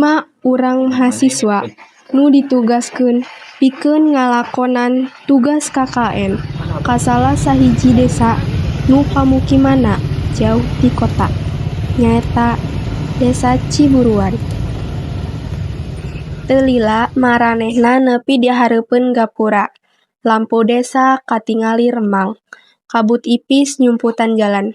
Lima urang mahasiswa nu ditugaskeun pikeun ngalakonan tugas KKN ka salah sahiji desa nu pamukimanna jauh ti kota, nyaeta Desa Ciburuan. Teu lila maranehna nepi di hareupeun gapura. Lampu desa katingali remang, kabut ipis nyumputan jalan.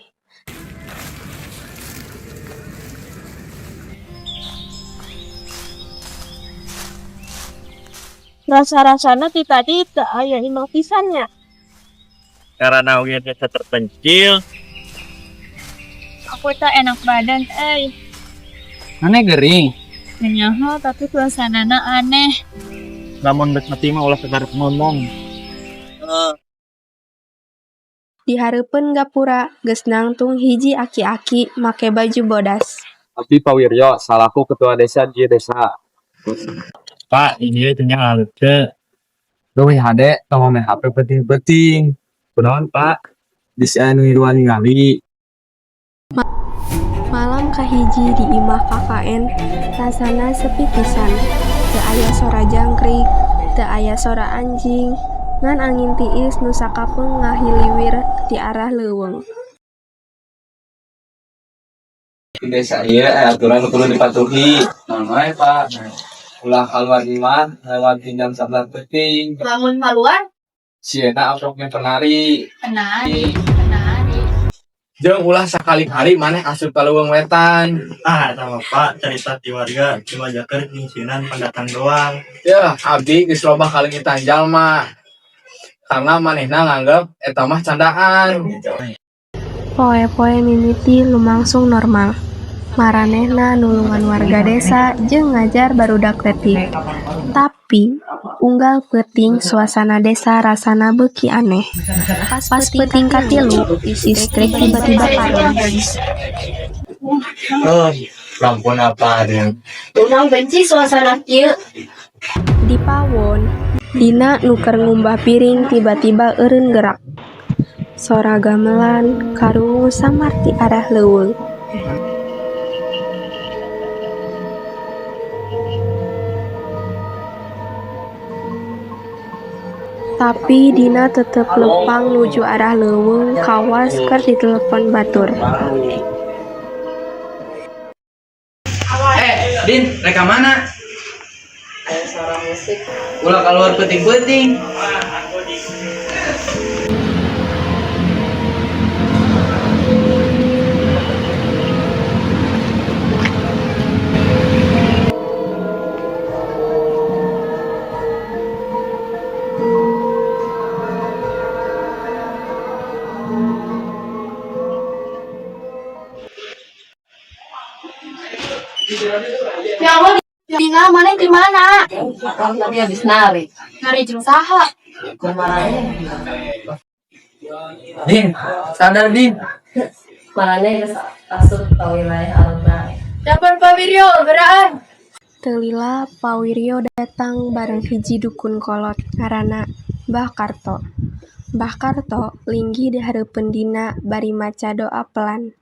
Rasa-rasana ti tadi teu aya imah pisan nya. Karana oge desa terpencil. Aku teu enak badan euy. Maneh gering? Teu nyaho, tapi suasanana aneh. Lamun geus mati mah ulah kagarep ngomong. Di hareupeun gapura geus nangtung hiji aki-aki make baju bodas. Abdi Pak Wiryo, salaku ketua desa di desa. Pak, ini teh nya teu. Leuwih hade tong maen HP peuting-peuting. Kunaon, Pak? Bisi aya nu ngiluan ningali. Malam kahiji di imah KKN rasana sepi pisan. Teu aya sora jangkrik, teu aya sora anjing, ngan angin tiis nu sakapeung ngahiliwir ti arah leuweung. Di desa ieu aya aturan nu kudu dipatuhi. Naon wae, Pak? Ulah kaluar imah lewat ti jam 11 peuting. Lamun kaluar? Sieuna amprok penari. Penari, penari. Jeung ulah sakali-kali maneh asup ka leuweung wetan. Ah, eta mah, Pak, carita ti warga cuma jaker nyingsieunan pendatang doang. Yeuh, abdi geus loba kaleungitan jalma. Karena manehna nganggep eta mah candaan. Poe-poe mimiti lumangsung normal. Maranehna nulungan warga desa jeung ngajar barudak leutik. Tapi unggal peuting suasana desa rasana beuki aneh. Pas peuting katilu, listrik tiba-tiba padam. Oh, lampun apa ada? Urang benci suasana kieu. Di pawon, Dina nu keur ngumbah piring tiba-tiba eureun gerak. Sora gamelan karungu samar ti arah leuweung. Tapi Dina tetep leumpang nuju arah leuweung kawas keur ditelepon batur. Eh, Din, rek ka mana? Aya suara musik. Ulah keluar peuting-peuting. Ya Allah, Dina, maneh di mana? Tadi habis nari. Nari jeung saha? Maraneh. Din, sadar Din. Maraneh geus asup ka wilayah alam gaib. Telepon Pak Wiryo, geraan. Teu lila Pa Wiryo datang bareng hiji dukun kolot ngaranna Mbah Karto. Mbah Karto linggih di hareupeun Dina bari maca doa pelan.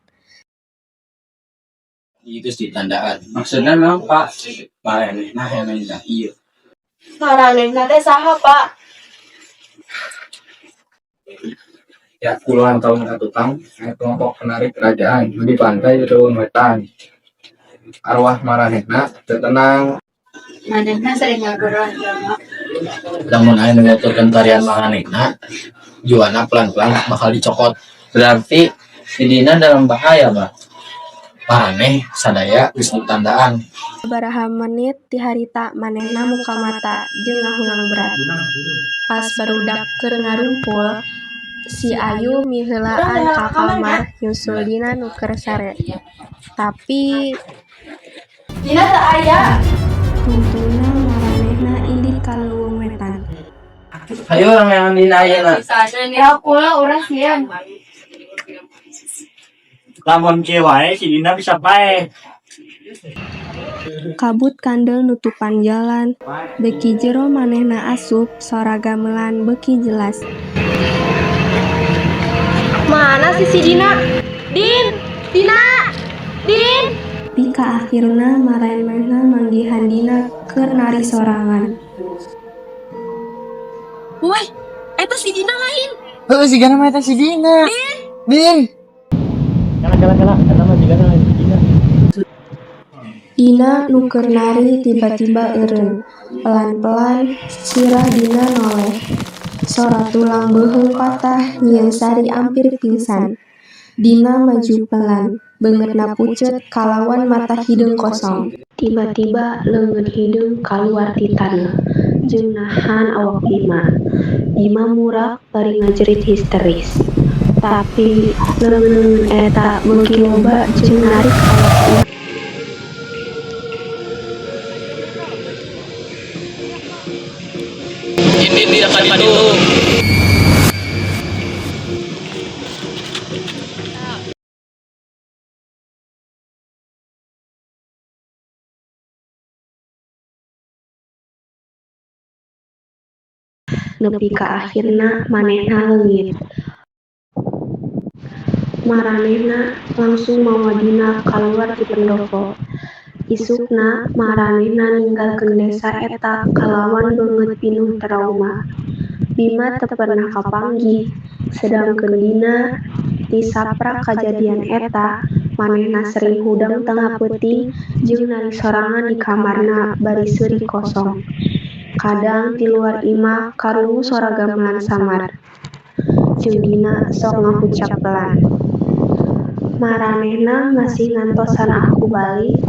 Itu ditandaan. Maksudna naon, Pak? Maranehna hayang nanya ieu. Maranehna teh saha, Pak? Ya, puluhan tahun ka tukang, aya kelompok penari kerajaan nu di pantai di leuweung wetan. Arwah maranehna teu tenang. Manehna sering ngageroan jelema. Lamun aya nu nuturkeun tarian maranehna, jiwana pelan-pelan bakal dicokot. Berarti si Dina dalam bahaya, Pak. Maraneh sadaya geus ditandaan. Sabaraha menit ti harita manehna muka mata jeung ngahuleng berat. Pas barudak keur ngarumpul, si Ayu miheulaan ka kamar nyusul Dina nu keur sare. Tapi Dina teu aya. Tungtungna maranehna indit ka leuweung wetan. Hayu urang neangan Dina ayeuna. Ya kula urang sieun. Lamun kieu wae si Dina bisa paeh. Kabut kandel nutupan jalan, beuki jero manehna asup, sora gamelan beuki jelas. Mana sih si Dina? Din! Dina! Din! Nepi ka akhirna maranehna manggihan Dina keur nari sorangan. Woi, eta si Dina lain. Heeh, sigana mah eta si Dina. Din. Kala kala kala, eta mah jigana lain si Dina. Dina nu keur nari tiba-tiba eureun. Pelan-pelan sirah Dina noleh. Sora tulang beuheung patah nyieun Sari ampir pingsan. Dina maju pelan, beungeutna pucet kalawan mata hideung kosong. Tiba-tiba leungeun hideung kaluar ti taneuh jeung nahan awak Bima. Bima murak bari ngajerit histeris. Tapi leungeun-leungeun eta beuki loba jeung narik awak Bima. Ini dia kan itu. Nepi ka akhirna manehna leungit. Maranehna langsung mawa Dina kaluar ti pendopo. Isukna maranehna ninggalkeun desa eta kalawan beungeut pinuh trauma. Bima teu pernah kapanggih, sedangkeun Dina ti saprak kajadian eta, manehna sering hudang tengah peuting jeung nari sorangan di kamarna bari seuri kosong. Kadang ti luar imah karungu sora gamelan samar, jeung Dina sok ngahucap pelan. Maranehna masih ngantosan aku balik?